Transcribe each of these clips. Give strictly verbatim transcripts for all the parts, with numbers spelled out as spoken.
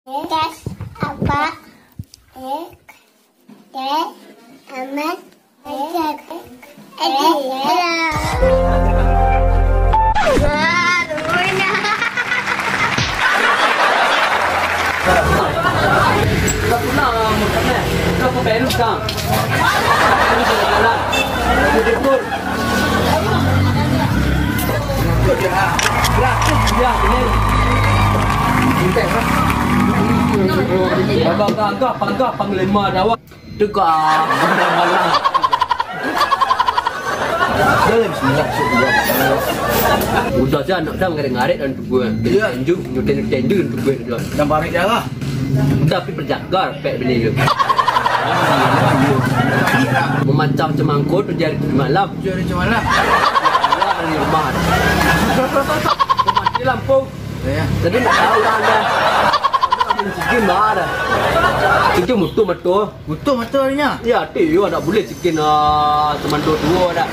Tes apa? Eh, tes amat. Eh, eh, eh. Wah, runyah. Dah pulang, makan, eh. Kau ke Peru, kau? Jalan-jalan. Jemput. Gagah-gagah, panglima Jawa. Tukar. Dah lah, bismillah, masuk dulu. Udah je anak dah ngaret-ngaret dan tunggu. Iya. Tenju, nyutai-nyutai tenju dan tunggu. Dah panik dah lah. Tapi berjaga pek bini tu. Memacam cemangkut tu jadi malam. Jadi malam. Dari rumah. Mati lampu. Ya. Jadi nak tahu lah anda. Cikin bah dah. Cikin mutu mato. Mutu mato harinya. Ya, ti yo tak boleh cikin ah, teman dua-dua dah.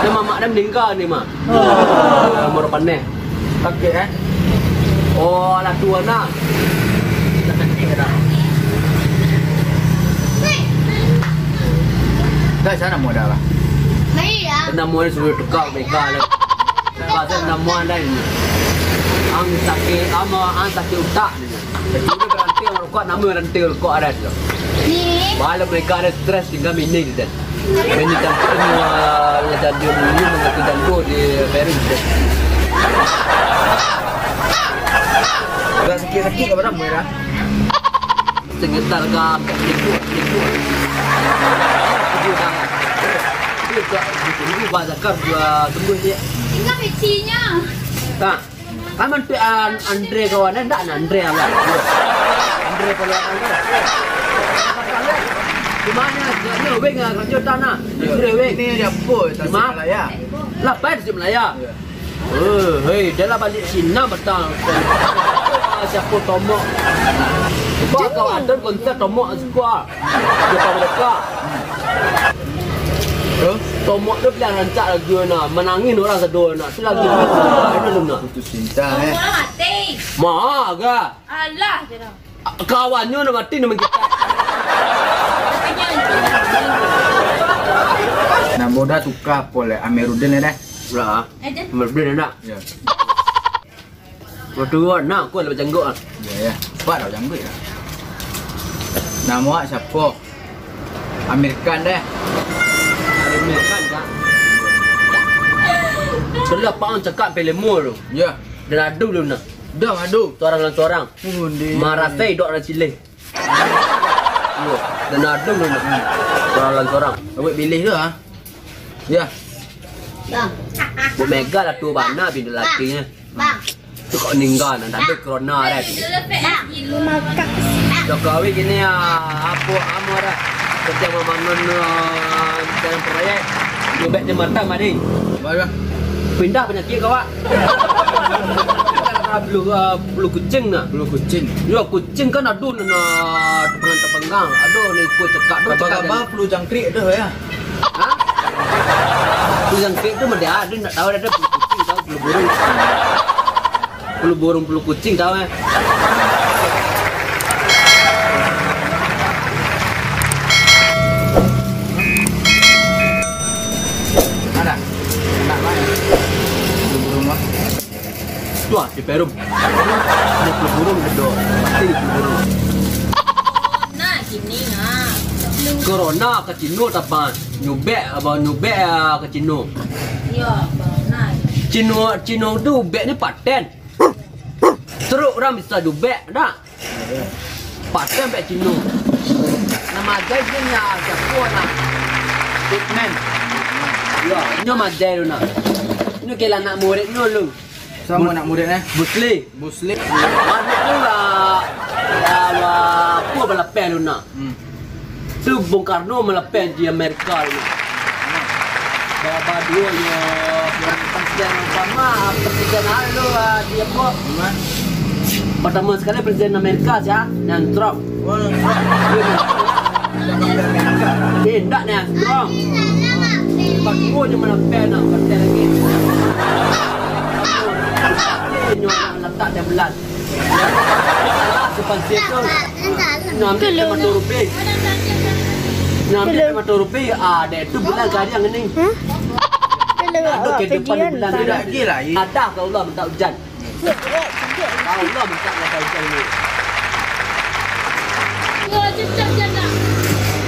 Dia mamak dia meninggal ni mah. Oh. Murah paneh. Sakit, eh? Oh, alah tua nak. Dah sakit dah. Dah sana modal lah. Baik ya. Nama dia suruh tukar mereka lah. Pasal nama anda ini. Ang sakit ama, ang sakit utak ni. Jadi berhenti merokok, nama berhenti merokok ada tu. Ni. Malam mereka ada stres tinggal mini di dan. Mini cantik semua, jadi dulu mengerti jantung di Peru. Dah sakit-sakit ke berapa dah? Sekitar ka ampek ribu, ribu. Ribu ka. Ribu ka, ribu bazakar dua tembus dia. Tinggal pecinya. Nah, kan mantu an-, Andre kawan, eh, ndak Andre awak. Andre kawan Andre. Di mana? Dia wing ah, kerja tanah. Andre wing. Ini dia apa? Tasik Cuma? Malaya. Lah, pai Tasik Malaya. Ya. Eh, hei, dah lah balik Cina batang. Siapa tomok? Cuba kau ada konser tomok sekuah. Dia tahu mereka. Terus? Tomok tu bilang rancak lagu na. Menangin orang sedo na. Tu lagu. Ada tu na. Putus cinta, eh. Orang mati. Mah, ga. Alah, je dah. Kawannyo na mati na mangkitak. Namo dah tukar polek Amiruddin ni dah. Lah. Amiruddin nak. Ya. Waktu awak nak, aku lah bajangguik ah. Ya, ya. Cepat lah bajangguik lah. Nama awak siapa? Amir Khan deh. Amir Khan, Kak. Sudah pang cakap filem tu. Ya. Dan adu dulu nak. Dah adu. Sorang lawan sorang. Oh, deh. Marasai dok orang cilih. Yo, dan adu dulu nak. Sorang lawan sorang. Awak pilih tu ah. Ya. Bang. Buat mega lah tu bana pintu lakinyo. Bang. Tu kok ninggal, nah, tadi corona, kan? Dah kahwin kini, ah, apo, amo dah. Kerja mamangun, ah, dalam proyek. Nyubek jambatan, mari. Baru. Pindah penyakit kau, Wak. Bulu, ah, bulu kucing, nah. Bulu kucing. Yo, kucing kan ado, nah, tepengang-tepengang. Ado, ni, kucing cekak tu, cekak. Apa khabar bulu jangkrik tu, ya? Hah? Bulu jangkrik tu mah dia, dia ndak tahu ada bulu kucing, tahu bulu burung. Bulu burung, bulu kucing tahu, eh. Ada. Enak banget. Bulu burung mah. Tuh, ah, di Perum. Ini bulu burung gede. Mati bulu burung. Nah, sini, nah. Corona ka Cino tapan. Nyubek, abang nyubek, ah, ka Cino. Iya, corona. Cino, Cino tu ubek ni paten. Seruk urang bisa diubek, dak? Paten bek Cino. Nama aja dia nya, siapa nak? Hitman. Ya, nyo majai tu nak. Nyo kira anak murid nyo lu. Sama anak murid, eh? Busli. Busli. Anak tu lah, lah, lah, apa balapeh tu nak? Hmm. Tu Bung Karno malapeh di Amerika tu. Ba-, baduo yo, Presiden Obama, Presiden anu, ah, di apo? Pertama sekali Presiden Amerika sia, Donald Trump. Wah. Eh, ndak Donald Trump. Baduo je malapeh nak, partai lagi. Nyo nak latak dia belas. Pansik tu. Ngambil lima ratus rupiah. Ngambil lima ratus rupiah, ah, dek tu bulan kariang ni. Hah? Kalau awak kehidupan bulan ni dah. Ada ka Allah minta hujan. Ka Allah minta minta hujan ni.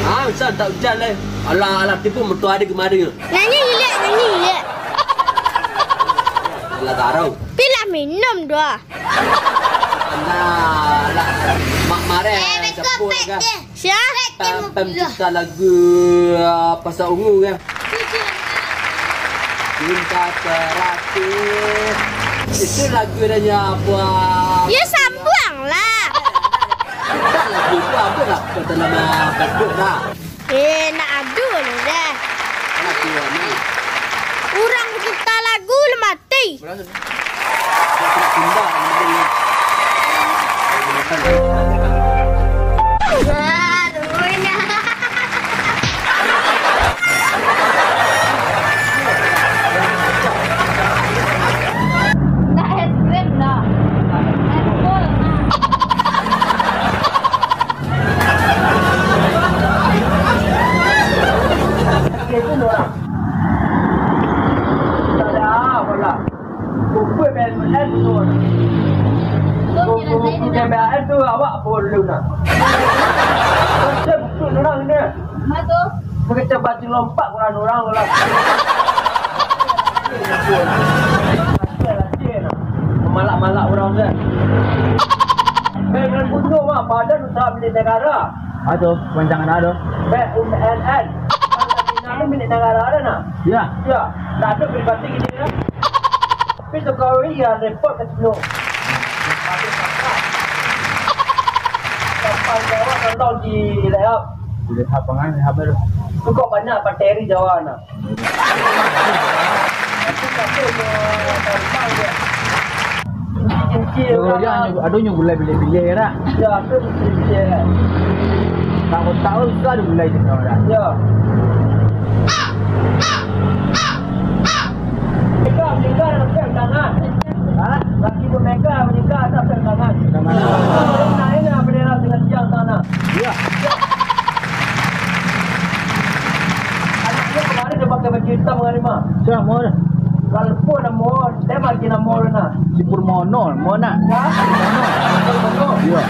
Ah, minta hujan leh. Alah, alah, tipu motor ada kemarin. Nyanyi giliak, nyanyi giliak. Alah, garau. Pilah minum doa. Nah, lah. Mak mareh. Eh, beko pek deh. Sia? Pem, pem cipta lagu, ah, Pasal Ungu kan? Cinta Terakhir. Itu lagu dia nya apa? Ya, sambuang lah. Lagu tu apa nak kata nama Facebook lah? Eh, nak adu lu dah. Urang pencipta lagu lah mati. Nah, es krim dah. Es krim dah. Itu orang. Tak ada apa lah. Buku P N S tu. Buku P N S tu awak boleh nak. Macam tu orang ni. Macam baju lompat orang-orang lah. Malak-malak orang tu. P N S tu mah badan usaha milik negara. Aduh, panjangan aduh. P U N N. Kalau milik negara ada nak? Ya. Ya. Tak ada privasi gini ya. Tapi tu kau iya report ke sini. Sampai Jawa tolong di rehab. Di rehab pangan, rehab tu. Tu kok banyak bakteri Jawa nak. Aduh, nyo gulai pilih-pilih, ya, tak? Ya, tu pilih-pilih, ya. Tahu-tahu susah digulai, ya. Ya. Mega, mega, ada tangan. Ha? Laki pun mega, mega, ada tangan. Nah, ini bendera dengan tiang sana. Ya. Anaknyo kamari dah pakai baju itam kamari mah. Sia, mo dah? Kalau pun namo, dia bagi namo tu nah. Si Purmono, mo nak? Ya? Purmono. Purmono. Iyo.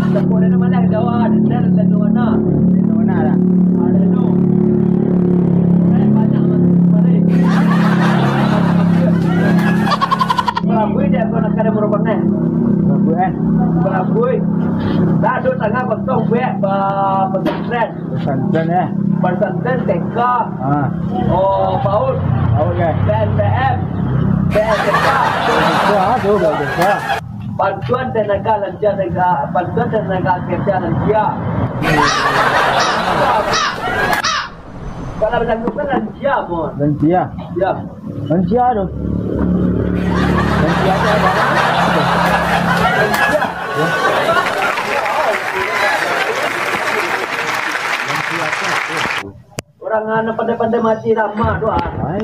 Tepuk dia malah jawab, dia dah tahu mana. Tahu mana dah? Ada tu. Banyak masuk kamari. Berabui dia kau nak kada merupakan. Berabui, eh? Berabui. Dah tu tangah kosong buat ba-, pesantren. Pesantren, eh? Pesantren T K. Ah. Oh, PAUD. PAUD, eh? P N P M. P N P K. P N P K, ah, tu, bagus, ah. Bantuan tenaga lansia, tenaga, bantuan tenaga kerja lansia. Kalau bertanggungan lansia pun. Lansia. Ya. Lansia tu. Lansia tu ada. Lansia. Ya. Lansia tu. Orang anak pandai-pandai mati ramah tu ah. Ai.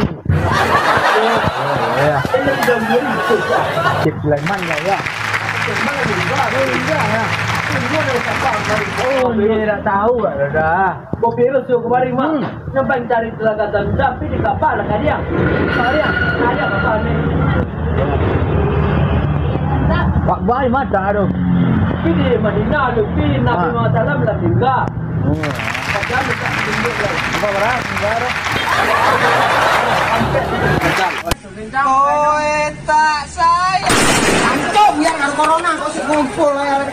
Ya. Ini tidak boleh itu, ya. Cik Sulaiman ya, ya. Sulaiman juga. Oh, iya, ya. Semua dari Sabah, dari Oh, iya, tak tahu lah, dah. Bawa virus tu kemari, Mak. Hmm. Nampak cari telaga dan tapi di kapal lah, kalian. Kalian, kalian apa ni? Pak Bai mata tu. Tapi di Madinah tu, tapi Nabi Ah. Muhammad sallam lah tinggal. Oh. Padahal dekat tinggi lah. Apa barang? Enggak ada. Sampai Koe tak sayang. Antum yang ada corona, kau sih ngumpul lah.